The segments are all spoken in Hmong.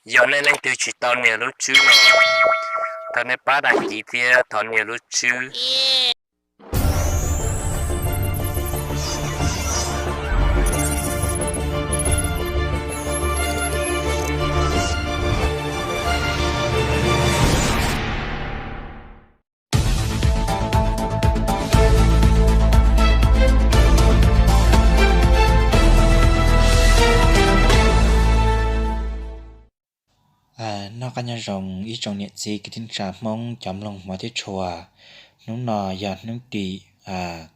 Yog nej leej twg tsis tau nias lub tswb no, thov nej pab đăng ký thiab thov nias lub tswb. Noj qab nyob zoo ib tsoom niam txiv kwv tij neej tsa Hmoob cov mloog hmov thiab tshua. Hnub no yog hnub tim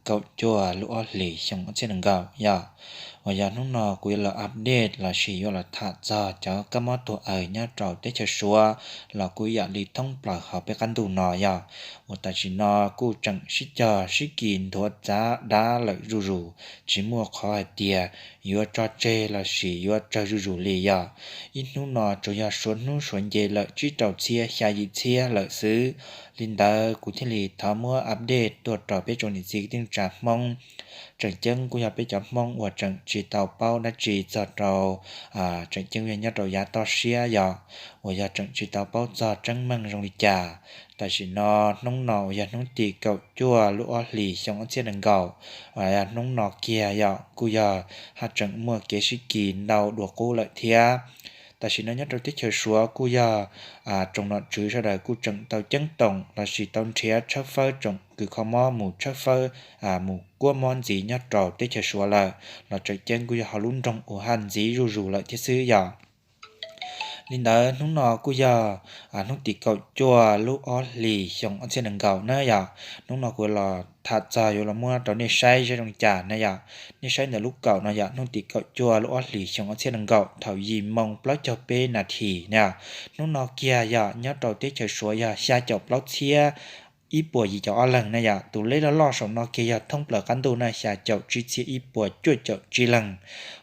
kaum cuaj lub ob hlis xyoo ob txhiab nees nkaum yog, uas yog hnub no kuv yuav los update lossis yuav los tham txog cov kab mob tuag aws nyob rau teb chaws Suav los kuj yam li thoob plaws hauv peb qab ntuj no yog, uas tam sim no kuj tseem sib cog sib kis nthuav txav dav lawm zuj zus, tsis muaj qhov hais tias yuav tso tseg lossis yuav tsawg zuj zus li yog. Ib hnub no tsuas yog suav hnub suav nce lawm tsib rau txhiab xya yim txhiab lawm xwb. Li ntawd kuv thiaj li thov muab update tuaj rau peb tsoom niam txiv kwv tij neej tsa Hmoob. Tseem ceeb kuj yog peb cov Hmoob uas tseem tsis tau paub dab tsi txog rau, tseem ceeb yog nyob rau yav toj siab yog, uas yog tseem tsis tau paub txog tseeb meej zoo li cas. Tam sim no hnub no uas yog hnub tim kaum cuaj lub ob hlis xyoo ob txhiab nees nkaum, uas yog hnub no kiag yog kuj yog haj tseem muaj kev sib kis ntau dua qub lawm thiab. Tam sim no nyob rau teb chaws Suav kuj yog tsoom nom tswv sawv daws kuj tseem tau ceeb toom lossis tau nrhiav tshawb fawb tsoom kws kho mob mus tshawb fawb, mus kuab mob ntxiv nyob rau teb chaws Suav lawm los tseem ceeb kuj yog hauv lub nroog Wuhan ntxiv zuj zus lawm thiab xwb yog. Li ntawd hnub no kuj yog hnub tim kaum cuaj lub ob hlis xyoo ob txhiab nees nkaum na yog. Hnub no kuv los tham txog yuav los muab rau nej saib zoo li cas na yog. Nej saib ntawm lub kaum no yog hnub tim kaum cuaj lub ob hlis xyoo ob txhiab nees nkaum thaum yim moo plaub caug peb nas this na. Hnub no kiag yog nyob rau teb chaws Suav yog xya caum plaub txhiab ib puas yim caum ob leeg na yog. Tus lej loj loj saum no kiag yog thoob plaws qab ntuj na xya caum tsib txhiab ib puas cuaj caum tsib leeg.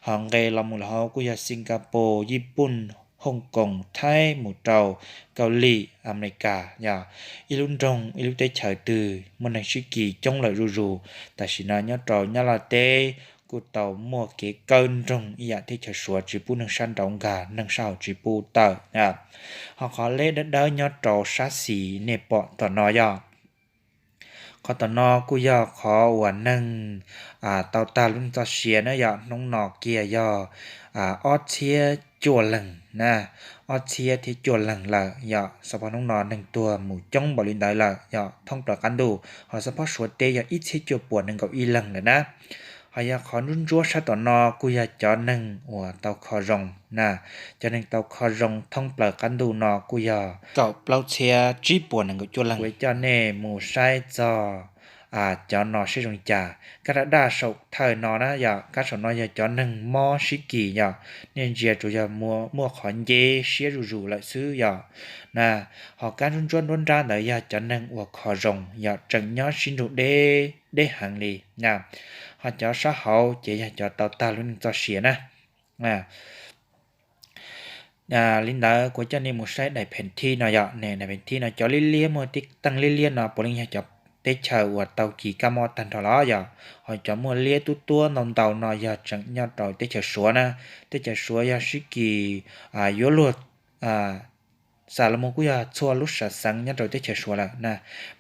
Ho nqes los mus lawm hauv kuj yog Singapore, Yiv Pooj, Hooj Koos, Thaib mus rau Kaus Lim, Amelikas yog. Ib lub nroog ib lub teb chaws twg muaj neeg sib kis coob lawm zuj zus. Tam sim no nyob rau Nyab Laj teb kuj tau muaj kev kaw nroog ib yam teb chaws Suav tsis pub neeg sab nraud nkag neeg sab hauv tsis pub tawm. Ho qhov lej dawb dawb nyob rau sab xis nej pom tom no yog, qhov tom no kuj yog qhov uas neeg tau tag lub neej txoj sia na yog. Hnub no kiag yog ob txhiab cuaj leeg na, ob txhiab thiab cuaj leeg lawm yog. Xab phob hnub no neeg tuag mus coob npaum li ntawd lawm yog thoob plaws qab ntuj. Ho xab phob Suav teb yog ib txhiab cuaj puas nees nkaum ib leeg lawm na. Ho yog qhov ntsuab ntsuab sab tom no kuj yog cov neeg uas tau kho zoo na. Cov neeg tau kho zoo thoob plaws qab ntuj no kuj yog kaum plaub txhiab tsib puas nees nkaum cuaj leeg. Kuv coj nej mus saib txog cov no seb zoo li cas. Kab daj daj saum thawj no na yog, kab saum no yog cov neeg mob sib kis yog. Nej ntsia tsuas yog muaj qhov nce siab zuj zus lawm xwb yog na. Ho kab ntsuab ntsuab nruab nrab ntawd yog cov neeg uas kho zoo yog, tseem nyob sib nrug deb deb heev li na. Ho cov sab hauv ces yog cov tau tag lub neej txoj sia na. Li ntawd kuv coj nej mus saib daim pheem thib no yog, daim pheem thib no cov liab liab muaj teeb liab liab no puav leej yog cov teb chaws uas tau kis kab mob tag nrho los yog. Ho cov muaj liab tub tuab ntau ntau no yog tseem nyob rau teb chaws Suav na. Teb chaws Suav yog sib kis yuav luag xa los mus kuj yog txhua lub sam xeev nyob rau teb chaws Suav lawm na.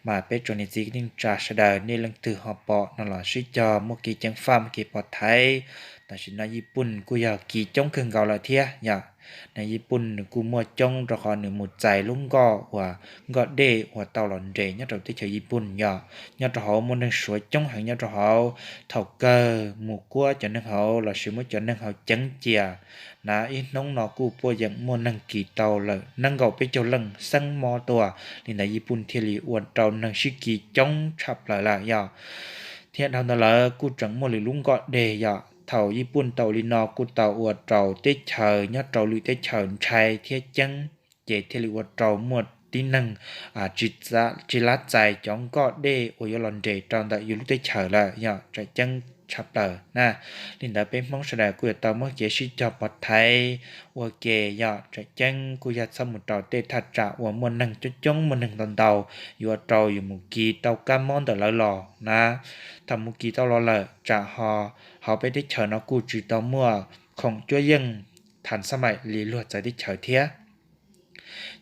Mas peb tsoom niam txiv kwv tij neej tsa sawv daws nej leej twg ho pom no los sib cog muaj kev ceev faj muaj kev pov thaiv. Tam sim no Yiv Pooj kuj yog kis coob kawg nkaus lawm thiab yog. Yiv Pooj nws kuj muaj coob rau qhov nws mus txais lub nkoj uas nkoj dej uas tau los nres nyob rau teb chaws Yiv Pooj yog. Nyob rau hauv muaj neeg Suav coob heev nyob rau hauv. Thaum kawg mus kuab cov neeg hauv lossis muab cov neeg hauv ceev cia na, ib hnub no kuj puaj yeem muaj neeg kis tau lawm nees nkaum peb caug leej xeeb mob tuaj. Li ntawd Yiv Pooj thiaj li ua rau neeg sib kis coob tshaj plaws lawm yog. Thiab dhau ntawd lawm kuj tseem muaj lwm lub nkoj deg yog. Thaum Yiv Pooj tau li no kuj tau ua rau teb chaws nyob rau lwm teb chaws ntshai thiab ceeb, ces thiaj li ua rau muaj tib neeg tsis lav txais cov nkoj dej uas yuav los nres rau ntawm yus lub teb chaws lawm yog, tseem ceeb tshaj plaws na. Li ntawd peb Hmoob sawv daws kuj yuav tau muab kev sib cog pov thaiv ua ke yog, tseem ceeb kuj yog txhob mus rau tej thaj tsam uas muaj neeg coob coob muaj neeg ntau ntau, yuav ua rau yus mus kis tau kab mob ntawm lawv los na. Thaum mus kis tau los lawm tsam ho hauv peb teb chaws no kuj tsis tau muaj khoom cuab yeej thas xab maim li luag txawv teb chaws thiab.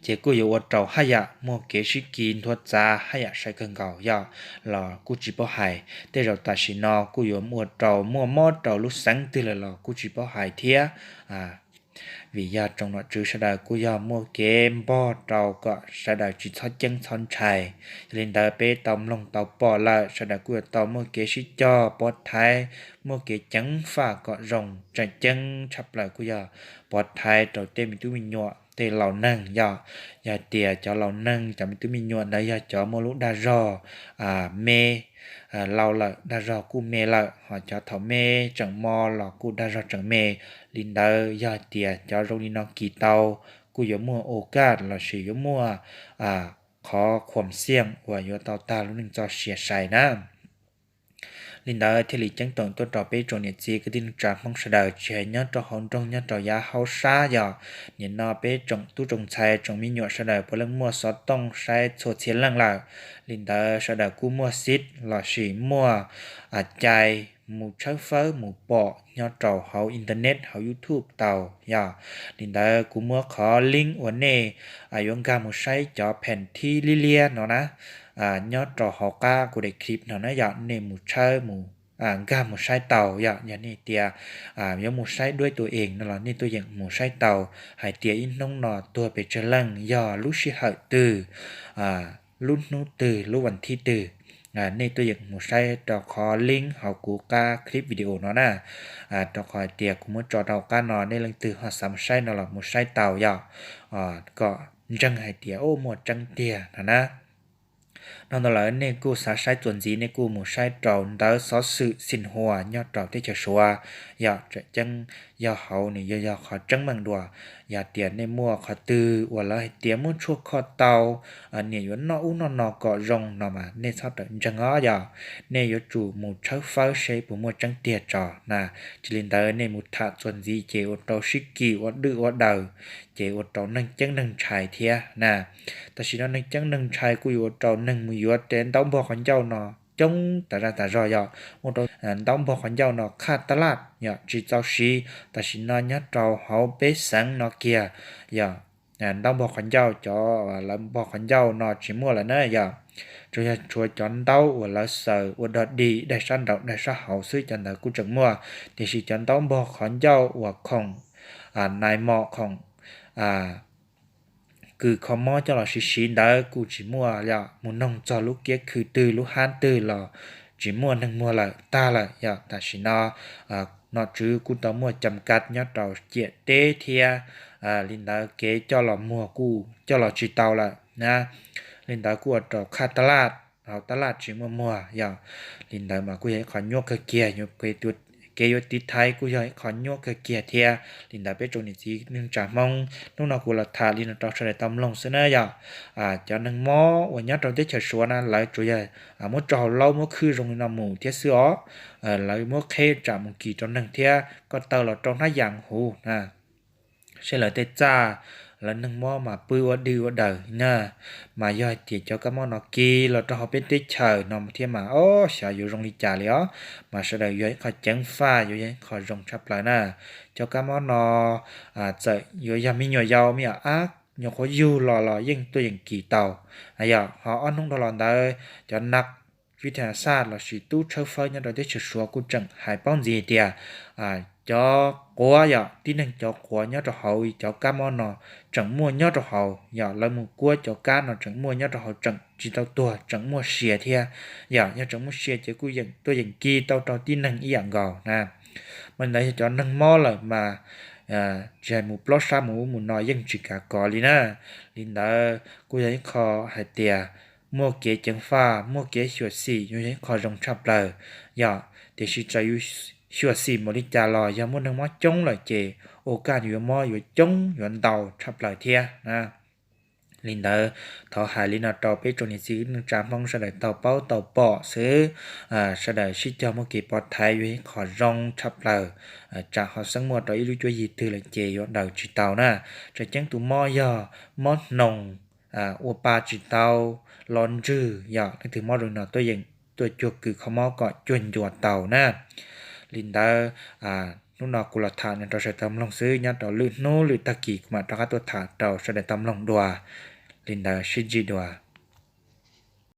ces kuj yuav ua rau haj yam muaj kev sib kis nthuav txav haj yam sai kawg nkaus yog los kuj tsis paub hais. Tej zaum tam sim no kuj yuav ua rau muaj mob rau lub xeev twg lawm los kuj tsis paub hais thiab. Vim yog tsoom nom tswv sawv daws kuj yog muaj kev npog rau kom sawv daws tsis txhob ceeb txhob ntshai. Yog li ntawd peb tau mloog tau pom lawm, sawv daws kuj yuav tau muaj kev sib cog pov thaiv, muaj kev ceev faj kom zoo. Tseem ceeb tshaj plaws kuj yog pov thaiv rau tej me tub me nyuam, tej laus neeg yog. Yog hais tias cov laus neeg cov me tub me nyuam ntawd yog cov muaj lub dag zog me, laus lawm dag zog kuj me lawm, ho cov thaum me tseem mo los kuj dag zog tseem me. Li ntawd yog hais tias cov zoo li no kis tau, kuj yuav muaj ua kaj lossis yuav muaj qhov khuam xiaj uas yuav tau tag lub neej txoj sia sai na. Li ntawd thiaj li ceeb toom tuaj rau peb tsoom niam txiv kwv tij neej tsa Hmoob sawv daws, tsis hais nyob rau hauv nroog nyob rau yav hauv sab yog. Nim no peb tsoom tub tsoom ntxhais tsoom me nyuam sawv daws puav leej muaj xov tooj saib txhua txhia leej lawm. Li ntawd sawv daws kuj muaj xiv lossis muaj cai mus tshawb fawb mus pom nyob rau hauv internet hauv YouTube tau yog. Li ntawd kuv muab qhov link uas nej yuav nkag mus saib cov pheem thib liab liab no na, nyob rau hauv qab kuv daim clip no na yog, nej mus tshawb mus nkag mus saib tau yog. Yog nej tias yuav mus saib duab tus ees no los nej tuaj yeem mus saib tau hais tias ib hnub no tuag pes tsawg leej, yog lub sij hawm twg, lub hnub twg, lub vas thib twg. Nej tuaj yeem mus saib rau qhov link hauv kuv qab clip video no na, rau qhov hais tias kuv muab tso rau qab no, nej leej twg ho xav mus saib no los mus saib tau yog, kom ntseeg hais tias muaj tseeb tiag no na. No ntawd lawm nej kuj xav saib txuas ntxiv nej kuj mus saib rau ntawv xov xwm Xinhua nyob rau teb chaws Suav yog. Tseem ceeb yog hauv nws yog yog qhov tseeb meej dua. Yog tias nej muaj qhov twg uas lawv hais tias muab tshuaj kho tau, niam yuav noj ub noj no kom zoo no mas nej txhob rawm ntseeg os yog. Nej yuav tsum mus tshawb fawb seb puas muaj tseeb tiag tso na. Tsis li ntawd nej mus tham txuas ntxiv ces ua rau sib kis ua dwj ua daws, ces ua rau neeg ceeb neeg ntshai thiab na. Tam sim no neeg ceeb neeg ntshai kuj yuav ua rau neeg mus yuav tej ntaub npog qhov ncauj no coob tas zaj tas zog yog, ua rau ntaub npog qhov ncauj no qhaj tab laj yog tsis txaus siv. Tam sim no nyob rau hauv peb xeev no kiag yog, ntaub npog qhov ncauj, cov lawv npog qhov ncauj no tsis muaj lawm na yog. Tsuas yog tshuav cov ntaub uas lawv xaws ua dog dig daig sab nraum daig sab hauv xwb cov ntawd kuj tseem muaj, tiam sis cov ntaub npog qhov ncauj uas khoom nais mos khoom kws kho mob coj los siv siv ntawd kuj tsis muaj yog. Mus noog txog lub kiab khw twg lub hab twg los tsis muaj neeg muag lawm, tag lawm yog. Tam sim no nom tswv kuj tau muaj cam kav nyob rau ciam teb thiab, li ntawd kev coj los muag kuj coj los tsis tau lawm na. Li ntawd kuj ua rau qhaj tab laj, hauv tab laj tsis muaj muag yog. Li ntawd mas kuj yog ib qho nyuaj kawg kiag, kev yuav tiv thaiv kuj yog ib qho nyuaj kawg kiag thiab. Li ntawd peb tsoom niam txiv neej tsa Hmoob, hnub no kuv los tham li no rau sawv daws tau mloog xwb na yog. Cov neeg mob uas nyob rau teb chaws Suav na lawv tsuas yog muab tso hauv laub muab khwb zoo li no mus thiab xwb os. Lawv muab qheb tsam mus kis rau neeg thiab koj taw los rau hnab yas huv na, seb lawv tej txaj, lawv neeg mob mas pw ua dwj ua daws na. Mas yog hais tias cov kab mob no kis los rau hauv peb teb chaws no thiab mas ob xyov yuav zoo li cas li os. Mas sawv daws yuav ib qho ceev faj, yuav yog ib qho zoo tshaj plaws na. Cov kab mob no txawm yuav yog me nyuam yaus me nyuam ab, nyuam qhuav yug los los yeej tuaj yeem kis tau. Yog ho ob hnub dhau los ntawd cov nas vij thas xaj lossis tub tshawb fawb nyob rau teb chaws Suav kuj tseem hais paub ntxiv tias cov quav yog tib neeg cov quav nyob rau hauv cov kab mob no tseem muaj nyob rau hauv yog. Lawv mus kuab cov kab no tseem muaj nyob rau hauv, tseem tsis tau tuag, tseem muaj sia thiab. Yog yog tseem muaj sia ces kuj yeej tuaj yeem kis tau rau tib neeg ib yam nkaus na. Mas ntawd yog cov neeg mob lawm mas tsis hais mus plob sab mus ub mus no yeej tsis kav kov li na. Li ntawd kuj yog ib qho hais tias muaj kev ceev faj, muaj kev xyuam xim, yuav yog ib qho zoo tshaj plaws yog. Tiam sis txawm yus xyuam xim npaum li cas los yog muaj neeg mob coob lawm ces ua kaj yuav mob yuav coob yuav ntau tshaj plaws thiab na. Li ntawd thov hais li no rau peb tsoom niam txiv neej tsa Hmoob sawv daws tau paub tau pom xwb. Sawv daws sib cog muaj kev pov thaiv yuav yog ib qho zoo tshaj plaws. Tsam ho xeeb muaj rau ib lub cuab yig twg lawm ces yuav daws tsis tau na. Tseem ceeb tus mob yog mob hnoos, ua pa tsis tau, los ntswg yog leej twg mob zoo no tuaj yeem tuaj cuag kws kho mob kom cuag ncua tau na. Li ntawd Hnub no kuv los tham no rau sawv daws tau mloog xwb, nyob rau lwm hnub lwm tag kis kuv mam rov qab tuaj tham rau sawv daws tau mloog dua. Li ntawd sib ntsib dua.